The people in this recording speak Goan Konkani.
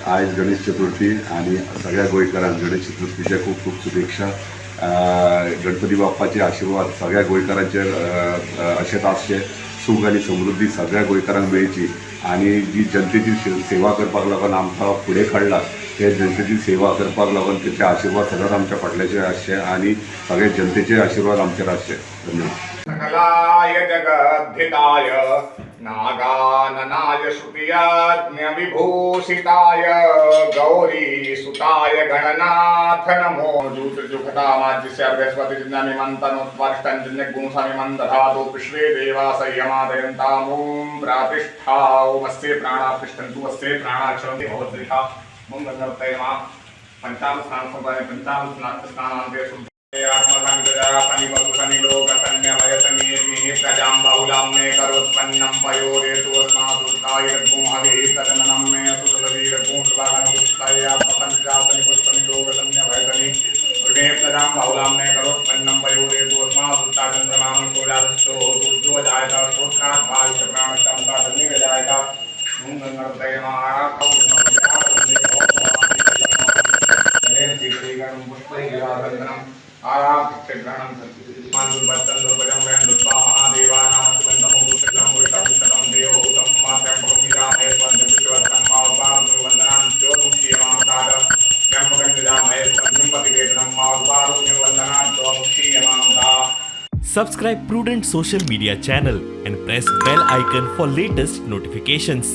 आयज गणेश चतुर्थी आनी सगळ्या गोंयकारांक गणेश चतुर्थीच्या खूब खूब शुभेच्छा. गणपती बाप्पाचे आशिर्वाद सगळ्या गोंयकारांचेर अशेंच आसचे. सूख आनी समृद्धी सगळ्या गोंयकारांक मेळची आनी जी जनतेची सेवा करपाक लागून आमकां फुडें काडला, ते जनतेची सेवा करपाक लागून तेचे आशिर्वाद सदांच आमच्या फाटल्याचेर आसचे आनी सगळे जनतेचे आशिर्वाद आमचेर आसचे. धन्यवाद. सकलाय जगद्धिताय नागाननाय श्रुतियज्ञविभूषिताय गौरीसुताय गणनाथ नमो. जूतजुखतामाज्यस्य बृहस्पतिजिज्ञमिमन्तनोत्वारिष्टञ्जन्यगुंसमिमं दधातु. विश्वे देवा संयमादयन्तामों प्रातिष्ठा. ओमस्ये प्राणा तिष्ठन्तु, अस्ये प्राणाक्षरन्ति भवद्रिषा. ओं गङ्गर्तये नमः. पञ्चामृत स्नान सम्प्रदाय पञ्चामृत स्नानान्ते शुद्ध आत्मसंविदया शनि वसु शनि लोक शन्यभय शनि प्रजां बहुलां मे करोत्पन्नं पयोरेतु अस्मासुताय हरिः प्रजननं मे सुतवीरगुं आत्मसंख्या शनि शनि लोक शन्यभय शनि वृणे प्रजां बहुलां मे करोत्पन्नं पयोरेतु अस्मासुता. चन्द्रमां सूर्यादशो सूर्यो जायत श्रोत्रात् भाविष्य प्राणश्च मुखादग्निरजायत. ॐ गङ्गणपतये नमः. शीतलीकरणं पुष्पैर्वासन्दनम् आराक्षग्रहणं दुर्भजं दुर्भा महादेवानामस्तमो देवहूतं मात्र्यम्बकं यजामहे स्वन्दं मावदारुवन्दनान् चोर्मुक्षीयमामसाद. त्र्यम्बकं यजामहे सुगन्धिं पतिवेदनं मावदारुवन्दनान् चोर्मुक्षीयमामसा. Subscribe Prudent Social Media channel and press bell icon for latest notifications.